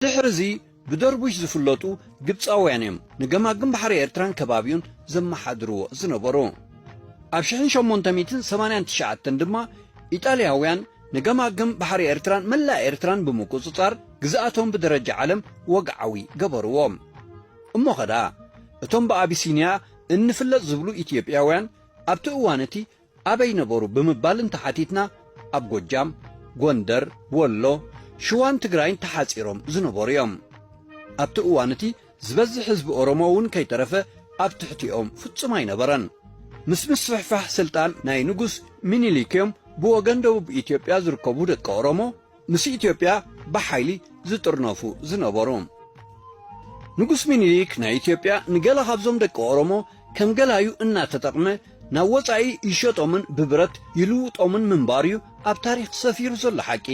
ድሕርዚ ብደርቡሽ ዝፍለጡ ግብጻውያን እዮም ንገማግም ባሕሪ ኤርትራን ከባቢኡን ዘመሓድርዎ ዝነበሩ። ኣብ ሽሕን ሸሞንተ ሚእትን ሰማንያን ትሽዓተን ድማ ኢጣልያውያን ንገማግም ባሕሪ ኤርትራን መላእ ኤርትራን ብምቁጽጻር ግዝኣቶም ብደረጃ ዓለም ወግዓዊ ገበርዎ። እሞ ኸዳ እቶም ብኣቢሲንያ እንፍለጥ ዝብሉ ኢትዮጵያውያን ኣብቲ እዋን እቲ ኣበይ ነበሩ ብምባል እንተሓቲትና፣ ኣብ ጎጃም፣ ጎንደር፣ ወሎ፣ ሽዋን ትግራይን ተሓጺሮም ዝነበሩ እዮም። ኣብቲ እዋን እቲ ዝበዝሕ ህዝቢ ኦሮሞ እውን ከይተረፈ ኣብ ትሕቲኦም ፍጹም ኣይነበረን። ምስ ምስፍሕፋሕ ስልጣን ናይ ንጉስ ሚኒሊክ እዮም ብወገን ደቡብ ኢትዮጵያ ዝርከቡ ደቂ ኦሮሞ ምስ ኢትዮጵያ ብሓይሊ ዝጥርነፉ ዝነበሩ። ንጉስ ሚኒሊክ ናይ ኢትዮጵያ ንገለ ካብዞም ደቂ ኦሮሞ ከም ገላዩ እናተጠቕመ ናብ ወጻኢ ይሸጦምን ብብረት ይልውጦምን ምንባሩ እዩ ኣብ ታሪኽ ሰፊሩ ዘሎ ሓቂ።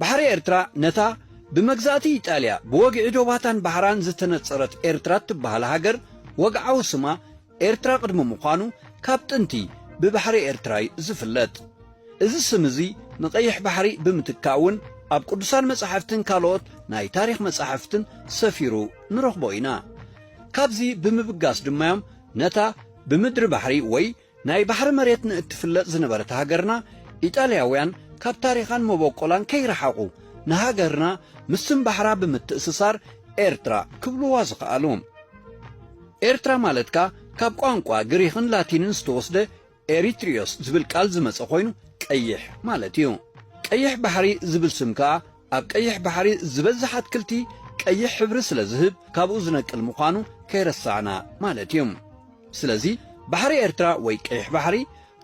ባሕሪ ኤርትራ ነታ ብመግዛእቲ ኢጣልያ ብወግዒ ዶባታን ባሕራን ዝተነጸረት ኤርትራ እትበሃል ሃገር ወግዓዊ ስማ ኤርትራ ቅድሚ ምዃኑ ካብ ጥንቲ ብባሕሪ ኤርትራ እዩ ዝፍለጥ። እዚ ስም እዚ ንቐይሕ ባሕሪ ብምትካእ እውን ኣብ ቅዱሳን መጻሕፍትን ካልኦት ናይ ታሪኽ መጻሕፍትን ሰፊሩ ንረኽቦ ኢና። ካብዚ ብምብጋስ ድማ እዮም ነታ ብምድሪ ባሕሪ ወይ ናይ ባሕሪ መሬት ንእትፍለጥ ዝነበረት ሃገርና ኢጣልያውያን ካብ ታሪኻን መበቆላን ከይረሓቑ ንሃገርና ምስ ስም ባሕራ ብምትእስሳር ኤርትራ ክብልዋ ዝኸኣሉ። ኤርትራ ማለትካ ካብ ቋንቋ ግሪኽን ላቲንን ዝተወስደ ኤሪትሪዮስ ዝብል ቃል ዝመጸ ኮይኑ ቀይሕ ማለት እዩ። ቀይሕ ባሕሪ ዝብል ስም ከኣ ኣብ ቀይሕ ባሕሪ ዝበዝሕ ኣትክልቲ ቀይሕ ሕብሪ ስለ ዝህብ ካብኡ ዝነቅል ምዃኑ ከይረሳዕና ማለት እዩ። ስለዚ ባሕሪ ኤርትራ ወይ ቀይሕ ባሕሪ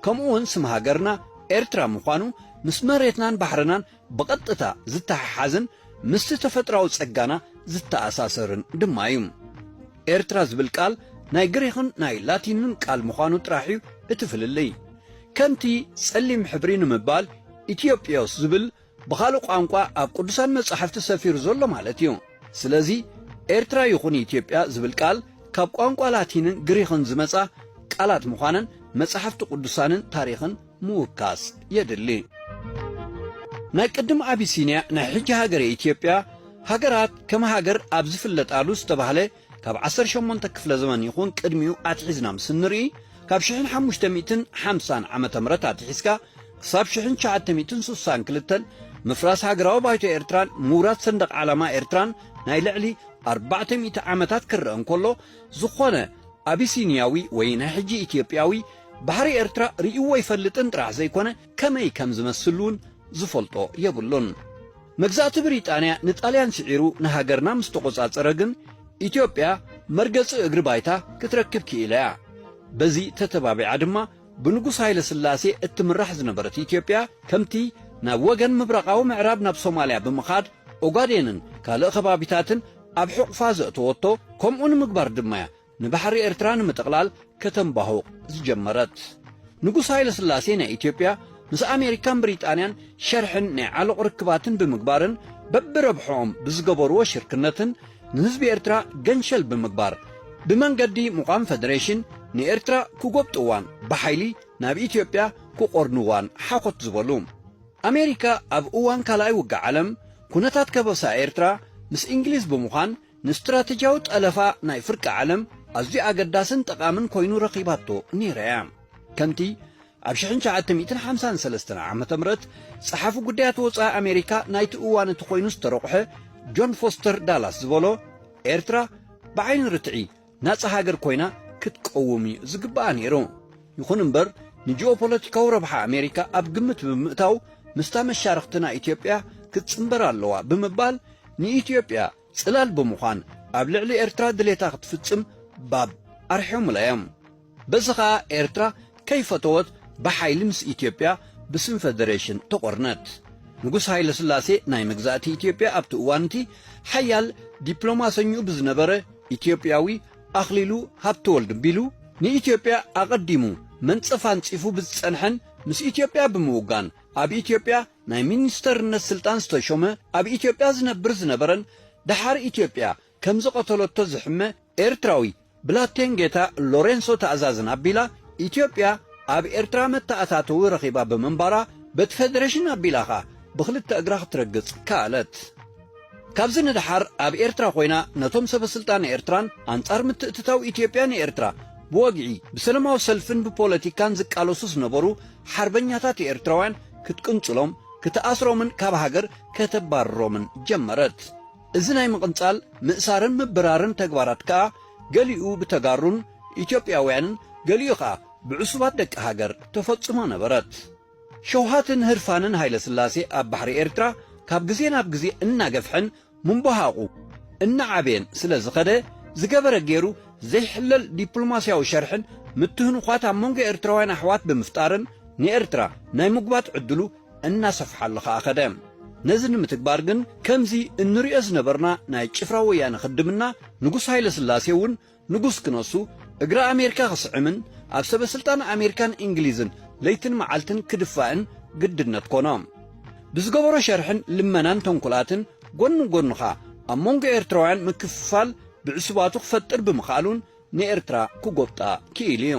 ከምኡ እውን ስም ሃገርና ኤርትራ ምዃኑ ምስ መሬትናን ባሕርናን ብቐጥታ ዝተሓሓዝን ምስቲ ተፈጥራዊ ጸጋና ዝተኣሳሰርን ድማ እዩ። ኤርትራ ዝብል ቃል ናይ ግሪኽን ናይ ላቲንን ቃል ምዃኑ ጥራሕ እዩ እቲ ፍልልይ። ከምቲ ጸሊም ሕብሪ ንምባል ኢትዮጵዮስ ዝብል ብኻልእ ቋንቋ ኣብ ቅዱሳን መጻሕፍቲ ሰፊሩ ዘሎ ማለት እዩ። ስለዚ ኤርትራ ይኹን ኢትዮጵያ ዝብል ቃል ካብ ቋንቋ ላቲንን ግሪኽን ዝመጻ ቃላት ምዃነን መጻሕፍቲ ቅዱሳንን ታሪኽን ምውካስ የድሊ። ናይ ቅድም ኣቢሲንያ ናይ ሕጂ ሃገረ ኢትዮጵያ ሃገራት ከም ሃገር ኣብ ዝፍለጣሉ ዝተባህለ ካብ ዓሰርተ ሸሞንተ ክፍለ ዘመን ይኹን ቅድሚኡ ኣትሒዝና ምስ እንርኢ ካብ ሽሕን ሓሙሽተ ሚእትን ሓምሳን ዓመተ ምህረት ኣትሒዝካ ክሳብ ሽሕን ትሽዓተ ሚእትን ስሳን ክልተን ምፍራስ ሃገራዊ ባይቶ ኤርትራን ምውራድ ሰንደቕ ዓላማ ኤርትራን ናይ ልዕሊ ኣርባዕተ ሚእቲ ዓመታት ክረአ እንከሎ ዝኾነ ኣቢሲንያዊ ወይ ናይ ሕጂ ኢትዮጵያዊ ባሕሪ ኤርትራ ርእይዎ ኣይፈልጥን ጥራሕ ዘይኮነ ከመይ ከም ዝመስል እውን ዝፈልጦ የብሉን። መግዛእቲ ብሪጣንያ ንጣልያን ስዒሩ ንሃገርና ምስ ተቖጻጸረ ግን ኢትዮጵያ መርገጺ እግሪ ባይታ ክትረክብ ክኢላ እያ። በዚ ተተባቢዓ ድማ ብንጉስ ሃይለ ስላሴ እትምራሕ ዝነበረት ኢትዮጵያ ከምቲ ናብ ወገን ምብራቓዊ ምዕራብ ናብ ሶማልያ ብምኻድ ኦጋዴንን ካልእ ከባቢታትን ኣብ ሕቑፋ ዘእተወቶ ከምኡ ንምግባር ድማ እያ ንባሕሪ ኤርትራ ንምጥቕላል ከተንባሁቕ ዝጀመረት። ንጉስ ሃይለ ስላሴ ናይ ኢትዮጵያ ምስ ኣሜሪካን ብሪጣንያን ሸርሕን ናይ ዓሎቕ ርክባትን ብምግባርን በብረብሕኦም ብዝገበርዎ ሽርክነትን ንህዝቢ ኤርትራ ገንሸል ብምግባር ብመንገዲ ምቋም ፈደሬሽን ንኤርትራ ክጎብጥዋን ብሓይሊ ናብ ኢትዮጵያ ክቖርንዋን ሓኾት ዝበሉ። ኣሜሪካ ኣብ እዋን ካልኣይ ውግእ ዓለም ኩነታት ከበሳ ኤርትራ ምስ እንግሊዝ ብምዃን ንስትራተጂያዊ ጠለፋ ናይ ፍርቂ ዓለም ኣዝዩ ኣገዳስን ጠቓምን ኮይኑ ረኺባቶ ነይራ እያ። ከምቲ ኣብ ሽሕን ትሽዓተ ሚእትን ሓምሳን ሰለስተን ዓመተ ምህረት ጸሓፊ ጉዳያት ወጻኢ ኣሜሪካ ናይቲ እዋን እቲ ኮይኑ ዝተረቑሐ ጆን ፎስተር ዳላስ ዝበሎ፣ ኤርትራ ብዓይኒ ርትዒ ናጻ ሃገር ኮይና ክትቀውም እዩ ዝግባኣ ነይሩ። ይኹን እምበር ንጂኦፖለቲካዊ ረብሓ ኣሜሪካ ኣብ ግምት ብምእታው ምስታ መሻርኽትና ኢትዮጵያ ክትጽንበር ኣለዋ ብምባል ንኢትዮጵያ ጽላል ብምዃን ኣብ ልዕሊ ኤርትራ ድሌታ ክትፍጽም ባብ ኣርሒሙላ እዮም። በዚ ኸኣ ኤርትራ ከይፈተወት ብሓይሊ ምስ ኢትዮጵያ ብስም ፈደሬሽን ተቖርነት። ንጉስ ሃይለ ስላሴ ናይ መግዛእቲ ኢትዮጵያ ኣብቲ እዋን እቲ ሓያል ዲፕሎማሰኝኡ ብዝነበረ ኢትዮጵያዊ ኣኽሊሉ ሃብተወልድ ቢሉ ንኢትዮጵያ ኣቐዲሙ መንጸፍ ኣንጺፉ ብዝጸንሐን ምስ ኢትዮጵያ ብምውጋን ኣብ ኢትዮጵያ ናይ ሚኒስተርነት ስልጣን ዝተሾመ ኣብ ኢትዮጵያ ዝነብር ዝነበረን ደሓር ኢትዮጵያ ከም ዝቐተለቶ ዝሕመ ኤርትራዊ ብላቴን ጌታ ሎሬንሶ ተኣዛዝን ኣቢላ ኢትዮጵያ ኣብ ኤርትራ መተኣታተዊ ረኺባ ብምንባራ በቲ ፈደሬሽን ኣቢላ ኸኣ ብኽልተ እግራ ክትረግጽ ከኣለት። ካብዚ ንደሓር ኣብ ኤርትራ ኮይና ነቶም ሰበ ስልጣን ኤርትራን ኣንጻር ምትእትታው ኢትዮጵያ ንኤርትራ ብወግዒ ብሰላማዊ ሰልፍን ብፖለቲካን ዝቃለሱ ዝነበሩ ሓርበኛታት ኤርትራውያን ክትቅንጽሎም፣ ክትኣስሮምን ካብ ሃገር ከተባርሮምን ጀመረት። እዚ ናይ ምቕንጻል፣ ምእሳርን ምብራርን ተግባራት ከኣ ገሊኡ ብተጋሩን ኢትዮጵያውያንን ገሊኡ ከኣ ብዕሱባት ደቂ ሃገር ተፈጽሞ ነበረት። ሸውሃትን ህርፋንን ሃይለ ስላሴ ኣብ ባሕሪ ኤርትራ ካብ ግዜ ናብ ግዜ እናገፍሐን ምንባሃቑ እናዓበየን ስለ ዝኸደ፣ ዝገበረ ገይሩ ዘይሕለል ዲፕሎማስያዊ ሸርሕን ምትህንዃት ኣብ መንጎ ኤርትራውያን ኣሕዋት ብምፍጣርን ንኤርትራ ናይ ምጉባጥ ዕድሉ እናሰፍሓሉ ኸኣ ኸደ። ነዚ ንምትግባር ግን ከምዚ እንርእዮ ዝነበርና ናይ ጭፍራ ወያነ ኽድምና ንጉስ ሃይለ ስላሴ እውን ንጉስ ክነሱ እግሪ ኣሜሪካ ክስዕምን ኣብ ሰበ ስልጣን ኣሜሪካን እንግሊዝን ለይትን መዓልትን ክድፋእን ግድነት ኮኖ። ብዝገበሮ ሸርሕን ልመናን ተንኮላትን ጎኒ ጎኑ ኸኣ ኣብ መንጎ ኤርትራውያን ምክፍፋል ብዕሱባቱ ክፈጥር ብምኽኣሉን ንኤርትራ ክጎብጣ ክኢሉ እዩ።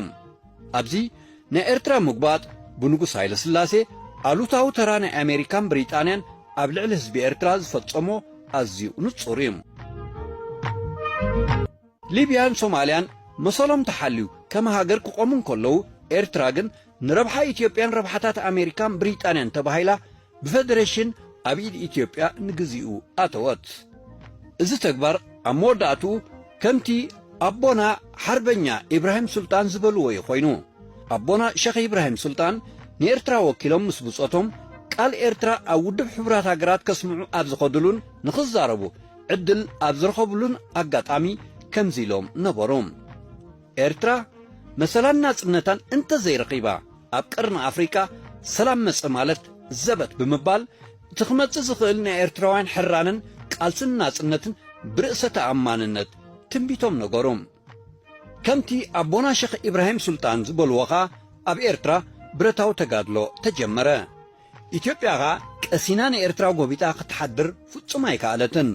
ኣብዚ ናይ ኤርትራ ምጉባጥ ብንጉስ ሃይለ ስላሴ ኣሉታዊ ተራ ናይ ኣሜሪካን ብሪጣንያን ኣብ ልዕሊ ህዝቢ ኤርትራ ዝፈጸሞ ኣዝዩ ንጹር እዩ። ሊብያን ሶማልያን መሰሎም ተሓልዩ ከም ሃገር ክቖሙ እንከለዉ፣ ኤርትራ ግን ንረብሓ ኢትዮጵያን ረብሓታት ኣሜሪካን ብሪጣንያን ተባሂላ ብፈደሬሽን ኣብ ኢድ ኢትዮጵያ ንግዚኡ ኣተወት። እዚ ተግባር ኣብ መወዳእትኡ ከምቲ ኣቦና ሓርበኛ ኢብራሂም ሱልጣን ዝበልዎ እዩ ኮይኑ። ኣቦና ሸኽ ኢብራሂም ሱልጣን ንኤርትራ ወኪሎም ምስ ብጾቶም ቃል ኤርትራ ኣብ ውድብ ሕቡራት ሃገራት ከስምዑ ኣብ ዝኸድሉን ንኽዛረቡ ዕድል ኣብ ዝረኸብሉን ኣጋጣሚ ከምዚ ኢሎም ነበሩ። ኤርትራ መሰላን ናጽነታን እንተዘይረኺባ፣ ኣብ ቀርኒ ኣፍሪቃ ሰላም መጸ ማለት ዘበት ብምባል፣ እቲ ክመጽእ ዝኽእል ናይ ኤርትራውያን ሕራንን ቃልስን ናጽነትን ብርእሰ ተኣማንነት ትንቢቶም ነገሩ። ከምቲ ኣቦና ሸኽ ኢብራሂም ሱልጣን ዝበልዎ ኸኣ፣ ኣብ ኤርትራ ብረታዊ ተጋድሎ ተጀመረ። ኢትዮጵያ ኸኣ ቀሲና ንኤርትራ ጎቢጣ ክትሓድር ፍጹም ኣይከኣለትን።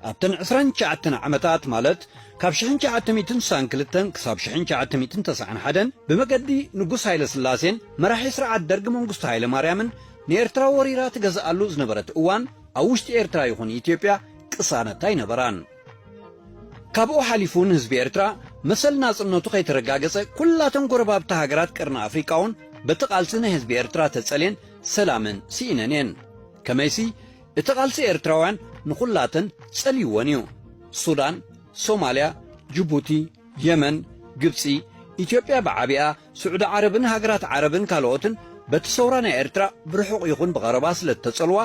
ኣብተን ዕስራን ትሽዓተን ዓመታት፣ ማለት ካብ ሽሕን ትሽዓተ ሚእትን ስሳን ክልተን ክሳብ ሽሕን ትሽዓተ ሚእትን ተስዓን ሓደን፣ ብመገዲ ንጉስ ሃይለ ስላሴን መራሒ ስርዓት ደርግ መንግስቱ ሃይለ ማርያምን ንኤርትራ ወሪራ ትገዝኣሉ ዝነበረት እዋን፣ ኣብ ውሽጢ ኤርትራ ይኹን ኢትዮጵያ ቅሳነት ኣይነበራን። ካብኡ ሓሊፉ ንህዝቢ ኤርትራ መሰል ናጽነቱ ከይተረጋገጸ፣ ኩላተን ጎረባብቲ ሃገራት ቀርኒ ኣፍሪቃ እውን በቲ ቃልሲ ናይ ህዝቢ ኤርትራ ተጸልየን ሰላመን ስኢነን እየን። ከመይሲ፣ እቲ ቃልሲ ኤርትራውያን ንኹላተን ጸልይወን እዩ። ሱዳን፣ ሶማልያ፣ ጅቡቲ፣ የመን፣ ግብጺ፣ ኢትዮጵያ ብዓቢኣ፣ ስዑዲ ዓረብን ሃገራት ዓረብን ካልኦትን በቲ ሰውራ ናይ ኤርትራ ብርሑቕ ይኹን ብቐረባ ስለ እተጸልዋ፣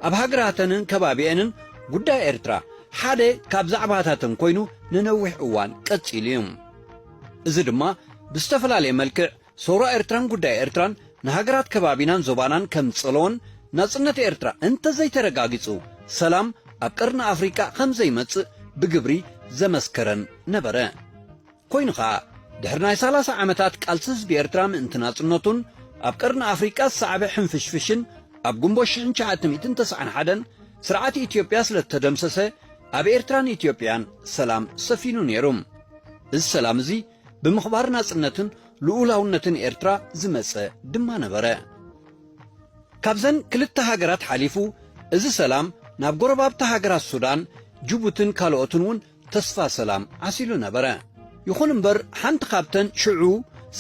ኣብ ሃገራተንን ከባቢኤንን ጉዳይ ኤርትራ ሓደ ካብ ዛዕባታተን ኮይኑ ንነዊሕ እዋን ቀጺሉ እዩ። እዚ ድማ ብዝተፈላለየ መልክዕ ሰውራ ኤርትራን ጉዳይ ኤርትራን ንሃገራት ከባቢናን ዞባናን ከም ዝጸለወን ናጽነት ኤርትራ እንተዘይተረጋጊጹ ሰላም ኣብ ቀርኒ ኣፍሪቃ ከም ዘይመጽእ ብግብሪ ዘመስከረን ነበረ። ኮይኑ ኸኣ፣ ድሕሪ ናይ ሰላሳ ዓመታት ቃልሲ ህዝቢ ኤርትራ ምእንቲ ናጽነቱን ኣብ ቀርኒ ኣፍሪቃ ዝሰዓበ ሕንፍሽፍሽን፣ ኣብ ግንቦት ሽሕን ትሽዓተ ሚእትን ተስዓን ሓደን ስርዓት ኢትዮጵያ ስለ እተደምሰሰ፣ ኣብ ኤርትራን ኢትዮጵያን ሰላም ሰፊኑ ነይሩ። እዚ ሰላም እዚ ብምኽባር ናጽነትን ልኡላውነትን ኤርትራ ዝመጸ ድማ ነበረ። ካብዘን ክልተ ሃገራት ሓሊፉ፣ እዚ ሰላም ናብ ጎረባብቲ ሃገራት ሱዳን፣ ጅቡትን ካልኦትን እውን ተስፋ ሰላም ዓሲሉ ነበረ። ይኹን እምበር፣ ሓንቲ ካብተን ሽዑ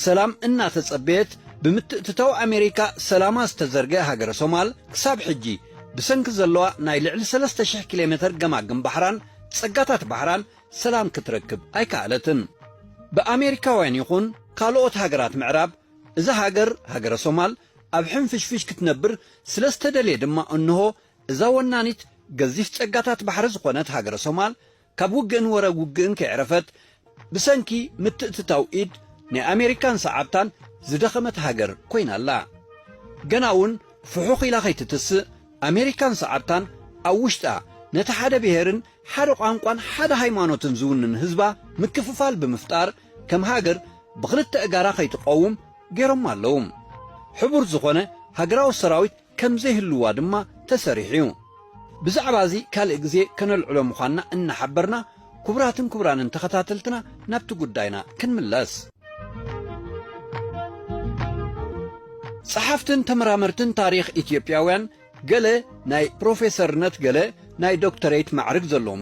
ሰላም እናተጸበየት ብምትእትታው ኣሜሪካ ሰላማ ዝተዘርገ ሃገረ ሶማል፣ ክሳብ ሕጂ ብሰንኪ ዘለዋ ናይ ልዕሊ ሰለስተ ሽሕ ኪሎ ሜተር ገማግም ባሕራን ጸጋታት ባሕራን ሰላም ክትረክብ ኣይከኣለትን። ብኣሜሪካውያን ይኹን ካልኦት ሃገራት ምዕራብ፣ እዛ ሃገር፣ ሃገረ ሶማል፣ ኣብ ሕንፍሽፍሽ ክትነብር ስለ ዝተደልየ ድማ፣ እንሆ እዛ ወናኒት ገዚፍ ጸጋታት ባሕሪ ዝኾነት ሃገረ ሶማል፣ ካብ ውግእን ወረ ውግእን ከይዕረፈት፣ ብሰንኪ ምትእትታው ኢድ ናይ ኣሜሪካን ሰዓብታን ዝደኸመት ሃገር ኮይና ኣላ። ገና እውን ፍሑኽ ኢላ ከይትትስእ፣ ኣሜሪካን ሰዓብታን ኣብ ውሽጣ ነቲ ሓደ ብሄርን ሓደ ቋንቋን ሓደ ሃይማኖትን ዝውንን ህዝባ ምክፍፋል ብምፍጣር፣ ከም ሃገር ብኽልተ እጋራ ከይትቐውም ገይሮማ ኣለዉ። ሕቡር ዝኾነ ሃገራዊ ሰራዊት ከም ዘይህልዋ ድማ ተሰሪሑ እዩ። ብዛዕባ እዚ ካልእ ግዜ ከነልዕሎ ምዃንና እናሓበርና፣ ክቡራትን ክቡራንን ተኸታተልትና፣ ናብቲ ጉዳይና ክንምለስ። ጸሓፍትን ተመራመርትን ታሪኽ ኢትዮጵያውያን፣ ገለ ናይ ፕሮፌሰርነት፣ ገለ ናይ ዶክተሬት ማዕርግ ዘለዎም